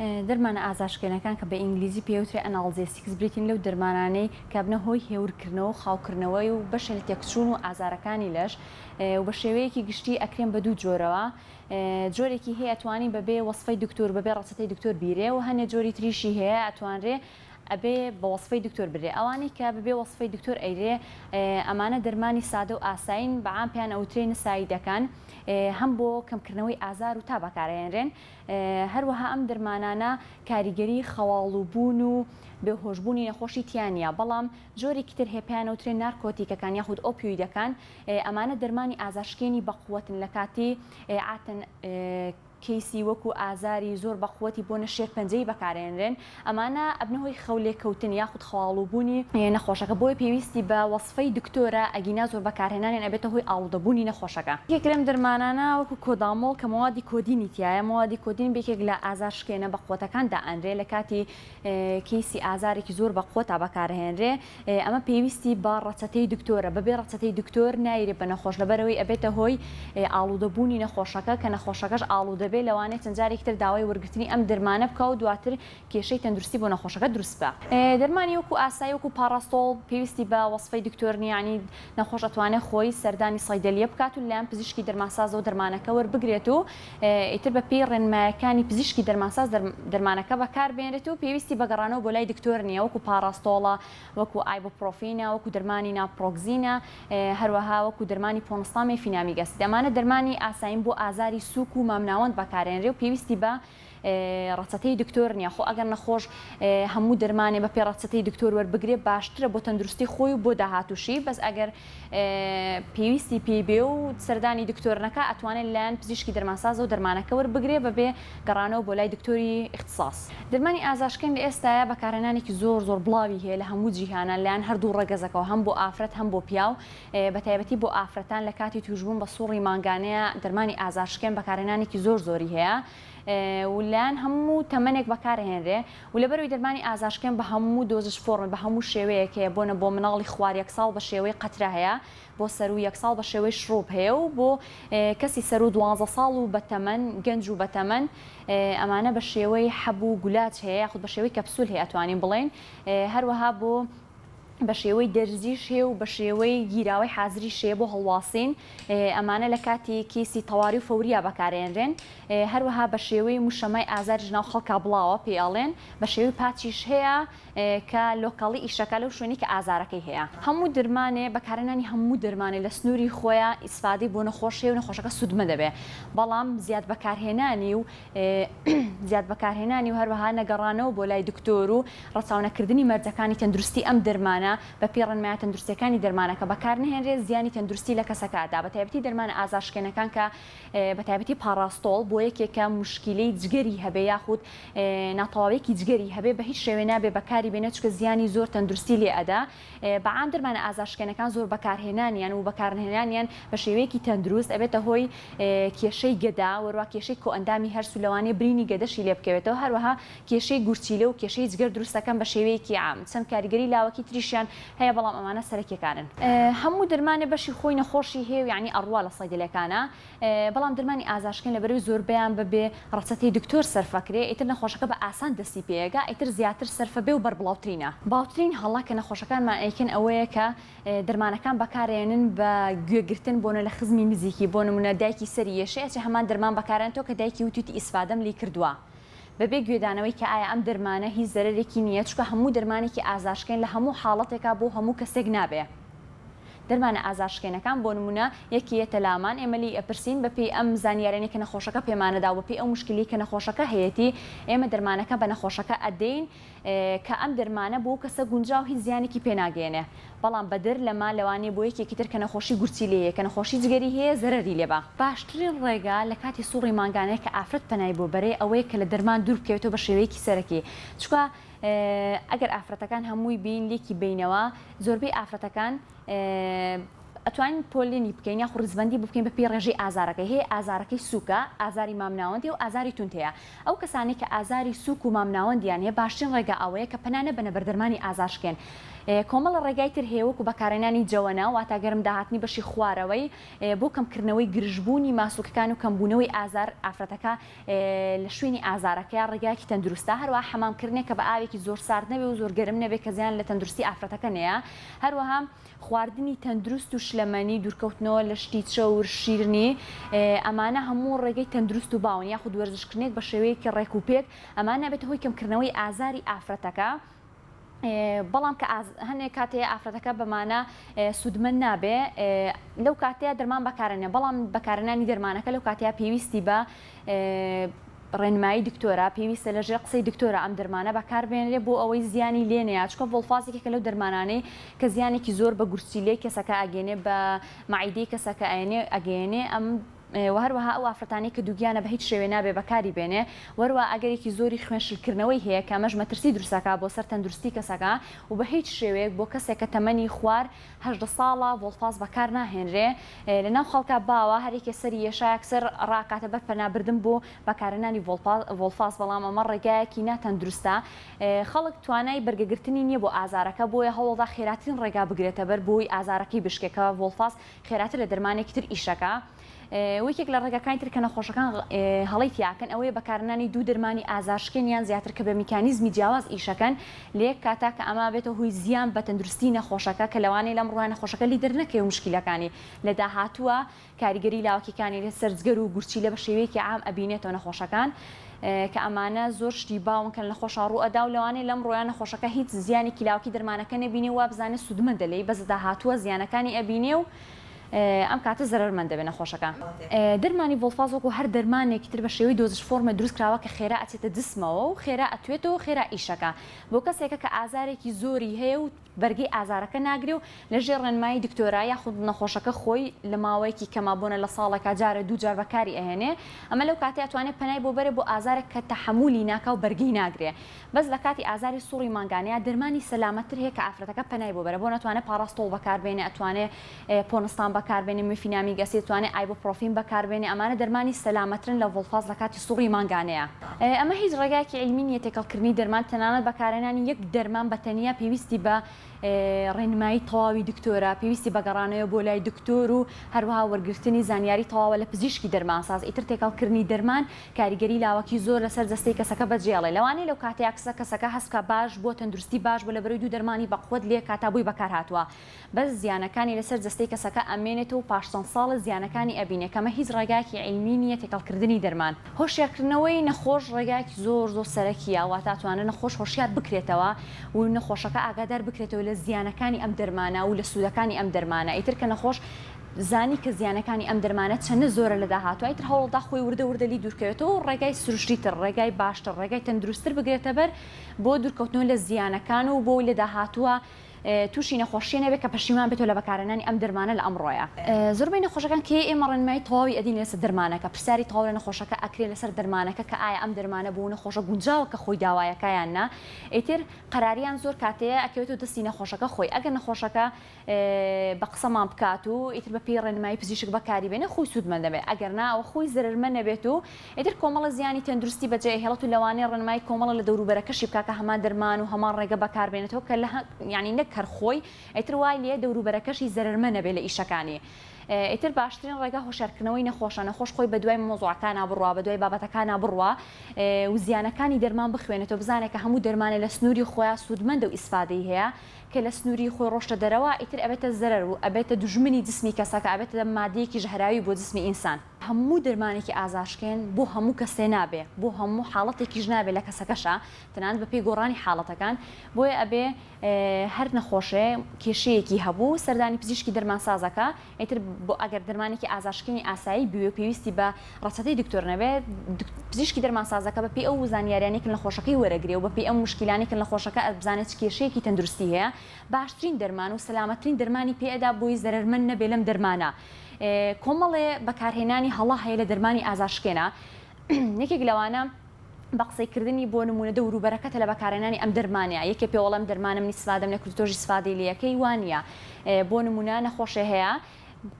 دەرمانە ئازارشکێنەکان کە بە ئینگلیزی پێی ئەوترێ analgesics بریتین لەو دەرمانانەی کە ئەبنە هۆی هێورکردنەوە و خاوکردنەوەی و بەشێ لە تێکچوون و ئازارەکانی لەش و بە شێوەیەکی گشتی ئەکرێن بە دوو جۆرەوە جۆرێکی هەیە ئەتوانی بەبێ وەسفەی دکتۆر بەبێ ڕەچەتەی دکتۆر بیرێ و هەنێ جۆری تریشی هەیە ئەتوانرێ ئەبێ بە وەسفەی دکتۆر برێ ئەوانەی کە بەبێ وەسفەی دکتۆر ئەیرێ ئەمانە دەرمانی سادە و ئاسایین بە عام پێیان ئەوترێ نسایدەکان هەم بۆ کەمکردنەوەی ئازار و تا بەکارئەهێنرێن هەروەها ئەم دەرمانانە کاریگەری خەواڵووبوون و بێهۆشبوونی نەخۆشی تیا نییە، بەڵام جۆرێکی تر هەیە پێیان ئەوترێ نارکۆتیکەکان یاخود ئۆپیویدەکان، ئەمانە دەرمانی ئازارشکێنی بەقوەتن لەکاتی عاتەن کەیسی وەکو ئازاری زۆر بەقوەتی بۆنە شێرپەنجەیی بەکارئەهێنرێن، ئەمانە ئەبنە هۆی خەولێکەوتن یاخود خەواڵووبوونی نەخۆشەکە، بۆیە پێویستی بە وەسفەی دکتۆرە، ئەگینا زۆر بەکارهێنانیان ئەبێتە هۆی ئاڵودەبوونی نەخۆشەکە. یەکێک لەم دەرمانانە وەکو کۆدامۆڵ کە مەوادی کۆدینی تیایە، مەوادی کۆدین بە یەکێک لە ئازارشکێنە بەقوەتەکان دائەنرێ لە کاتی کەیسی ئازارێکی زۆر بەقوەتا بەکارئەهێنرێ، ئەمە پێویستی بە ڕەچەتەی دکتۆرە، بەبێ ڕەچەتەی دکتۆر نایرێ بە نەخۆش لەبەرئەوەی ئەبێتە هۆی ئاڵودەبوونی نەخۆشەکە، کە نەخۆشەکەش ئاڵودەبێ لەوانەیە چەند جارێکی تر داوای وەرگرتنی ئەم دەرمانە بکا و دواتر کێشەی تەندروستی بۆ نەخۆشەکە دروست بکا. دەرمانی وەکو ئاسایی وەکو پاڕاستۆڵ پێویستی بە وەسفەی دکتۆر نیە یانی نەخۆش ئەتوانێ خۆی سەردانی سەیدەلیە بکات و لەلایەن پزیشکی دەرمانسازەوە دەرمانەکە وەربگرێت و ئیتر بە پێی ڕێنمایەکانی پزیشکی دەرمانساز دەرمانەکە بەکاربێنرێت و پێویستی بە گەڕانەوە بۆ لای دکتۆر نییە وەکو پاڕاستۆڵە، وەکو ئایبۆپرۆفینە، وەکو دەرمانی ناپرۆکزینە، هەروەها وەکو دەرمانی پۆنستامێ فینامیک ئەسید. ئەمانە دەرمانی ئاسایین بۆ ئازاری سووک و مامناوەند بەکارێنرێ و پێویستی بە ڕەچەتەی دکتۆر نیە خۆ ئەگەر نەخۆش هەموو دەرمانێ بە پێ ڕەچەتەی دکتۆر وەربگرێ باشترە بۆ تەندروستی خۆی و بۆ داهاتووشی بەس ئەگەر پێویستی پێی بێ و سەردانی دکتۆر نەکا ئەتوانێت لەلایەن پزیشکی دەرمانسازەوە دەرمانەکە وەربگرێ بەبێ گەڕانەوە بۆ لای دکتۆری ئیختساس. دەرمانی ئازارشکێن لە ئێستایا بەکارهێنانێکی زۆر زۆر بڵاوی هەیە لە هەموو جیهانا لەلایەن هەردوو ڕەگەزەکەوە هەم بۆ ئافرەت هەم بۆ پیاو بەتایبەتی بۆ ئافرەتان لە کاتی تووشبوون بە سوڕی مانگانەیە دەرمانی ئازارشکێن بەکارهێنانێکی زۆر زۆری هەیە و لایەن هەموو تەمەنێک بەکارهێنرێ و لەبەرەوەی دەرمانی ئازارشکێن بە هەموو dosage form بە هەموو شێوەیەک هەیە بۆنە بۆ مناڵی خوار یەک ساڵ بە شێوەی قەترە هەیە بۆ سەروو یەک ساڵ بە شێوەی شڕوب هەیە و بۆ کەسی سەروو دوانزە ساڵ و بەتەمەن گەنج و بەتەمەن ئەمانە بە شێوەی حەب و گولاج هەیە یاخود بە شێوەی کەپسول هەیە ئەتوانین بڵێین هەروەها بۆ بە شێوەی دەرزیش هەیە و بە شێوەی گیراوەی حازریش هەیە بۆ هەڵواسین، ئەمانە لە کاتی کیسی تەواری و فەوریا بەکارئێنرێن، هەروەها بە شێوەی موشەمای ئازاریش ناو خەڵکا بڵاوە پێی ئەڵێن، بە شێوەی patch یش هەیە کە locally ئیشەکا لەو شوێنەی کە ئازارەکەی هەیە. هەموو درمانێ، بەکارهێنانی هەموو دەرمانێ لە سنووری خۆیا ئیسفادەی بۆ نەخۆش هەیە و نەخۆشەکە سوودمەند دەبێ، بەڵام زیاد بەکارهێنانی و زیاد بەکارهێنانی و هەروەها نەگەڕانەوە بۆ لای دکتۆر و ڕەچاونەکردنی مەرجەکانی تەندروستی ئەم دەرمانە بە پێی ڕێنمایە تەندروستیەکانی دەرمانەکە بەکارنەهێنرێت زیانی تەندروستی لە کەسەکە ئەدا بەتایبەتی دەرمانە ئازارشکێنەکان کە بەتایبەتی پاڕاستۆڵ بۆ یەکێک کە موشکیلەی جگەری هەبێ یاخود ناتەواویەکی جگەری هەبێ بە هیچ شێوەیە نابێ بەکاری بێنێت چونکە زیانی زۆر تەندروستی لێ ئەدا بە عام دەرمانە ئازارشکێنەکان زۆر بەکارهێنانیان و بەکارنەهێنانیان بە شێوەیەکی تەندروست ئەبێتە هۆی کێشەی گەدە وەروا کێشەی کۆئەندامی هەرس و لەوانەیە برینی گەدەشی لێ بکەوێتەوە هەروەها کێشەی گورچیلە و کێشەی جگەر دروست دەکەن بە شێوەیەکی عام چەند کاریگەری لاوەکی تریشیان هەیە بەڵام ئەمانە سەرەکیەکانن. هەموو دەرمانێ بەشی خۆی نەخۆشی هەیە و یانی ئەڕوا لە سەیدەلەکانا بەڵام دەرمانی ئازارشکێن لەبەرەوەی زۆربەیان بەبێ ڕەچەتەی دکتۆر سەرفەکرێ ئیتر نەخۆشەکە بە ئاسان دەستی پێیەگا ئیتر زیاتر سەرفە بێ و بەربڵاوترینە. باوترین هەڵە کە نەخۆشەکانمان ئەیکەن ئەوەیە کە دەرمانەکان بەکارئەیەنن بە گوێ گرتن بۆنە لە خزمی نزیکی بۆ نمونە دایکی سەری یەشێ ئەچێ هەمان دەرمان بەکارئەنێتەوە کە دایکی وتویتی ئیسفادەم لی کردوە بەبێ گوێدانەوەی کە ئایا ئەم دەرمانە هیچ زەرەرێکی نیە چونکە هەموو دەرمانێکی ئازارشکێن لە هەموو حاڵەتێکا بۆ هەموو کەسێک نابێ. دەرمانە ئازارشکێنەکان، بۆ نموونە یەکێ یەتە لامان ئێمە لێی ئەپرسین بە پێی ئەم زانیارانەی کە نەخۆشەکە پێمانەدا و بە پێی ئەو موشکیلەی کە نەخۆشەکە هەیەتی ئێمە دەرمانەکە بە نەخۆشەکە ئەدەین کە ئەم دەرمانە بۆ ئەو کەسە گونجاو هیچ زیانێکی پێ ناگەیەنێ بەڵام بەدەر لەمە لەوانەیە بۆ یەکێکی تر کە نەخۆشی گورچیلەی هەیە کە نەخۆشی جگەری هەیە زەرەری لێ با. باشترین ڕێگا لە کاتی سوڕی مانگانەیە کە ئافرەت پەنای بۆ بەرێ ئەوەیە کە لە دەرمان دوور بکەوێتەوە بە شێوەیەکی سەرەکی چونکە ئەگەر ئافرەتەکان هەمووی بین لێکی بینەوە زۆربەی ئافرەتەکان ئەتوانین پۆلێنی بکەین یاخو ڕیزبەندی بۆ بکەین بەپێی ڕێژەی ئازارەکەی هەیە ئازارەکەی سووکە ئازاری مامناوەند هەیە و ئازاری توند هەیە ئەو کەسانەی کە ئازاری سووک و مامناوەندیان هەیە باشترین ڕێگا ئەوەیە کە پەنا نەبەنە بەر دەرمانی ئازارشکێن. کۆمەڵە ڕێگای تر هەیە وەکو بەکارهێنانی جەوەنە واتا گەرم داهاتنی بەشی خوارەوەی بۆ کەمکردنەوەی گرژبوونی ماسولکەکان و کەمبوونەوەی ئازار ئافرەتەکە لە شوێنی ئازارەکەیا ڕێگایەکی تەندروستە هەروەها حەمام کردنێک کە بە ئاوێکی زۆر سارد نەبێ و زۆر گەرم نەبێ کە زیان لە تەندروستی ئافرەتەکە نەیە هەروەها خواردنی تەندروست و شلەمەنی دوورکەوتنەوە لە شتی چەور شیرنی ئەمانە هەموو ڕێگەی تەندروست و باون یاخود وەرزشکردنێک بە شێوەیەکی ڕێک و پێک ئەمانە ئەبێتە هۆی کەمکردنەوەی ئازاری ئافرەتەکە. بەڵام کە هەنێک کات هەیە ئافرەتەکە بەمانە سوودمەند نابێ لەو کاتەیە دەرمان بەکارەنێ بەڵام بەکارهێنانی دەرمانەکە لەو کاتەیە پێویستی بە ڕێنمایی دکتۆرە پێویستە لەژێر قسەی دکتۆرە ئەم دەرمانە بەکاربێنرێ بۆ ئەوەی زیانی لێ نەیە چونکە ڤۆڵفاز یەکێکە لەو دەرمانانەی کە زیانێکی زۆر بە گورچیلەی کەسەکە ئەگەێنێ بە مەعیدەی کەسەکە ئەگەیەنێ ئەم وە هەروەها ئەو ئافرەتانەی کە دووگیانە بە هیچ شێوەیە نابێ بەکاری بێنێ وە هەروەها ئەگەرێکی زۆری خوێن شلکردنەوەی هەیە کە ئەمەش مەترسی دروست ئەکا بۆ سەر تەندروستی کەسەکە و بە هیچ شێوەیەک بۆ کەسێک کە تەمەنی خوار 18 ساڵە ڤۆڵفاز بەکار ناهێنرێ لە ناو خەڵکا باوە هەر یەکێ سەری یەشا یەکسەر ڕاکاتە بەر پەنا بردن بۆ بەکارهێنانی ڤۆڵفاز بەڵام ئەمە ڕێگایەکی نا تەندروستە خەڵک توانای بەرگەگرتنی نیە بۆ ئازارەکە بۆیە هەوڵدا خێراترین ڕێگا بگرێتە بەر بۆی ئازارەکەی بشکێ کە ڤۆڵفاز خێراتر لە دەرمانێکی تر ئیشەکا و یەکێک لە ڕێگاکانی تر کە نەخۆشەکان هەڵەی تیاکەن ئەوەیە بەکارهێنانی دوو دەرمانی ئازارشکێن یان زیاتر کە بە میکانیزمی جیاواز ئیشەکەن لە یەک کاتا کە ئەمە ئەبێتە هۆی زیان بە تەندروستی نەخۆشەکە کە لەوانەیە لەم ڕووە نەخۆشەکە لی دەرنەکەوێ موشکیلەکانی لە داهاتووە کاریگەری لاوەکیەکانی لەسەر جگەر و گورچیلە بە شێوەیەکی عام ئەبینێتەوە نەخۆشەکان کە ئەمانە زۆر شتی باون کە لە نەخۆشا ڕوو ئەدا و لەوانەیە لەم ڕۆیە نەخۆشەکە هیچ زیانێکی لاوەکی دەرمانەکە نەبینێ و وابزانێ سوودمەندە لێی بەس لە داهاتووە زیانەکانی ئەبینێ و ئەم کاتە زەرەرمەند دەبێ نەخۆشەکە. دەرمانی ڤۆڵفاز وەکو هەر دەرمانێکی تر بە شێوەی dosage form ە دروست کراوە کە خێرا ئەچێتە جسمەوە و خێرا ئەتوێتەوە و خێرا ئیشەکا بۆ کەسێکە کە ئازارێکی زۆری هەیە و بەرگەی ئازارەکە ناگرێ و لە ژێر ڕێنمایی دکتۆرا یاخود نەخۆشەکە خۆی لە ماوەیەکی کەما بۆنە لە ساڵێکا جارێ دوو جار بەکاری ئەهێنێ ئەمە لەو کاتەی ئەتوانێ پەنای بۆ بەرێ بۆ ئازارێک کە تەحەمولی ناکا و بەرگەی ناگرێ بەس لە کاتی ئازاری سوڕی مانگانەیا دەرمانی سەلامەتتر هەیە کە ئافرەتەکە پەنای بۆ بەرێ بۆنە ئەتوانێ پاڕاستۆڵ بەکار بێنێ ئەتوانێ پۆنستان بەکار بێنێ mefenamic acid ئەتوانێ ئایبۆپرۆفین بەکار بێنێ ئەمانە دەرمانی سەلامەترن لە ڤۆڵفاز لە کاتی سوڕی مانگانەیا. ئەمە هیچ ڕێگایەکی عیلمی نییە تێکەڵکردنی دەرمان، تەنانەت بەکارهێنانی یەک دەرمان بە تەنیا پێویستی بە ڕێنمایی تەواوی دکتۆرە، پێویستی بە گەڕانەوە بۆ لای دکتۆر و هەروەها وەرگرتنی زانیاری تەواوە لە پزیشکی دەرمانساز، ئیتر تێکەڵکردنی دەرمان کاریگەری لاوەکی زۆر لەسەر جەستەی کەسەکە بەجێڵێ، لەوانەیە لەو کاتەیا کسە کەسەکە هەست بکا باش بووە تەندروستی باش بووە لەبەرەوەی دوو دەرمانی بەقوەت لەیەک کاتا بۆی بەکارهاتووە، بەس زیانەکانی لەسەر جەستەی کەسەکە ئەمێنێتەوە و پاش چەند ساڵێ زیانەکانی ئەبینێ کەمە هیچ ڕێگایەکی عیلمی نیە تێکەڵکردنی دەرمان. هۆشیارکردنەوەی نەخۆش ڕێگایەکی زۆر زۆر سەرەکیە واتە ئەتوانرێ نەخۆش هۆشیار بکرێتەوە و نەخۆشەکە ئاگادار بکرێتەوە لە زیانەکانی ئەم دەرمانە و لە سوودەکانی ئەم دەرمانە ئیتر کە نەخۆش زانی کە زیانەکانی ئەم دەرمانە چەنە زۆرە لە داهاتوە ئیتر هەوڵدا خۆی وردە وردە لی دوورکەوێتەوە و ڕێگای سروشتی تر ڕێگای باشتر ڕێگای تەندروستتر بگرێتە بەر بۆ دوورکەوتنەوە لە زیانەکان و بۆی لە داهاتوە توشی نەخۆشیە نەبێت کە پەشیمان بێتەوە لە بەکارهێنانی ئەم دەرمانە لە ئەمڕۆیا. زۆربەی نەخۆشەکان کەی ئێمە ڕێنمایی تەواوی ئەدین لەسەر دەرمانەکە پرسیاری تەواو لە نەخۆشەکە ئەکرێ لەسەر دەرمانەکە کە ئایا ئەم دەرمانە بۆ نەخۆشە گونجاوە کە خۆی داوایەکا یان نا ئیتر قەراریان زۆر کاتەیە ئەکەوێتەوە دەستی نەخۆشەکە خۆی ئەگەر نەخۆشەکە بە قسەمان بکات و ئیتر بە پێی ڕێنمایی پزیشک بەکاری بێنێ خۆی سوودمەند دەبێت ئەگەر نا ئەوە خۆی زەرەرمەند نەبێت و ئیتر کۆمەڵە زیانی تەندروستی بەجێ ئەهێڵێت و لەوانەیە ڕێنمایی کۆمەڵە لە دەوروبەرەکەشی بکات کە هەمان دەرمان و هەمان ڕێگە بەکاربێنێتەوە کە لە یانی نەک هەر خۆی ئیتر وای لێ دەوروبەرەکەشی زەرەرمەند نەبێت لە ئیشەکانی ئیتر باشترین ڕێگا هۆشیارکردنەوەی نەخۆشە نەخۆش خۆی بەدوای مەوزوعەکانا بڕوا بەدوای بابەتەکانا بڕوا و زیانەکانی دەرمان بخوێنێتەوە بزانێت کە هەموو دەرمانێ لە سنووری خۆیا سوودمەندە و ئیسفادەی هەیە کە لە سنووری خۆی ڕۆشتە دەرەوە ئیتر ئەبێتە زەرەر و ئەبێتە دوژمنی جسمی کەسەکە ئەبێتە مادەیەکی ژەهراوی بۆ جسمی ئینسان. هەموو دەرمانێکی ئازارشکێن بۆ هەموو کەسێ نابێ بۆ هەموو حاڵەتێکیش نابێ لە کەسەکەشا تەنانەت بە پێی گۆڕانی حاڵەتەکان بۆیە ئەبێ هەر نەخۆشێ کێشەیەکی هەبوو سەردانی پزیشکی دەرمانسازەکە ئیتر بۆ ئەگەر دەرمانێکی ئازارشکێنی ئاسایی بوێ و پێویستی بە ڕەچەتەی دکتۆر نەبێت پزیشکی دەرمانسازەکە بە پێی ئەو زانیاریانەی کە نەخۆشەکەی وەرەگرێ و بە پێی ئەو موشکیلانەی کە نەخۆشەکە ئەبزانێت چ کێشەیەکی تەندروستی هەیە باشترین دەرمان و سەلامەترین دەرمانی پێ ئەدا بۆی زەرەرمەند نەبێ لەم دەرمانە کۆمەڵێ بەکارهێنانی هەڵە هەیە لە دەرمانی ئازارشکێنە یەکێک لەوانە بە قسەی کردنی بۆ نموونە دەوروبەرەکەتە لە بەکارهێنانی ئەم دەرمانە یەکێ پێوەڵێم دەرمانە من ئیسفادەم لێ کرد تۆش ئیسفادەی لێ ئەکەی وانیە بۆ نموونە نەخۆشێ هەیە.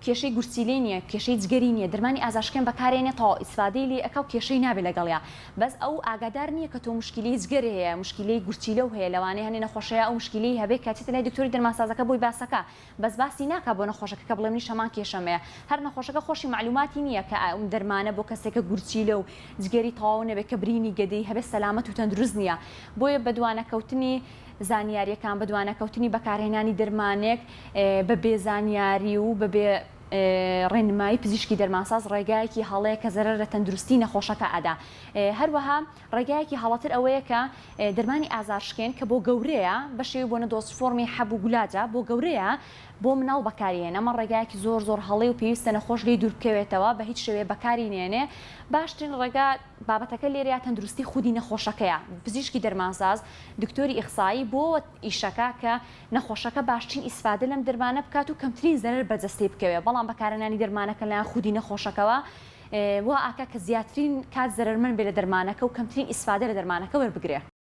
کێشەی گورچیلەی نیە کێشەی جگەری نیە دەرمانی ئازارشکێن بەکارێنێ تەواو ئیسفادەی لێ ئەکا و کێشەی نابێ لەگەڵیا بەس ئەو ئاگادار نیە کە تۆ موشکیلەی جگەر هەیە موشکیلەی گورچیلەو هەیە لەوانەیە هەنێ نەخۆشەیە ئەو موشکیلەی هەبێ کە ئەچێتە لای دکتۆری دەرمانسازەکە بۆی باسەکا بەس باسی ناکا بۆ نەخۆشەکە کە بڵێ منیش هەمان کێشەم هەیە هەر نەخۆشەکە خۆشی مەعلوماتی نیە کە ئەم دەرمانە بۆ کەسێکە گورچیلە و جگەری تەواو نەبێ کە برینی گەدەی هەبێ سەلامەت و تەندروست نیە بۆیە بەدوانەکەوتنی زانیاریەکان بەدوانەکەوتنی بەکارهێنانی دەرمانێک بە بێ زانیاری و بە بێ ڕێنمایی پزیشکی دەرمانساز ڕێگایەکی هەڵەیە کە زەرەر لە تەندروستی نەخۆشەکە ئەدا. هەروەها ڕێگایەکی هەڵەتر ئەوەیە کە دەرمانی ئازارشکێن کە بۆ گەورەیە بە شێوەی بۆنە dose فۆرمی حەب و گولاجە بۆ گەورەیە بۆ مناڵ بەکاری هێن ئەمە ڕێگایەکی زۆر زۆر هەڵەیە و پێویستە نەخۆش لێی دوور بکەوێتەوە بە هیچ شێوەیە بەکاری نێنێ باشترین ڕێگا بابەتەکە لێرەیا تەندروستی خودی نەخۆشەکەیە پزیشکی دەرمانساز دکتۆری ئیخسایی بۆ ئیشەکە کە نەخۆشەکە باشترین ئیسفادە لەم دەرمانە بکات و کەمترین زەرەر بە جەستەی بکەوێت بەڵام بەکارهێنانی دەرمانەکە لەلایەن خودی نەخۆشەکەوە وا ئاکا کە زیاترین کات زەرەرمەند بێت لە دەرمانەکە و کەمترین ئیسفادە لە دەرمانەکە وەربگرێ.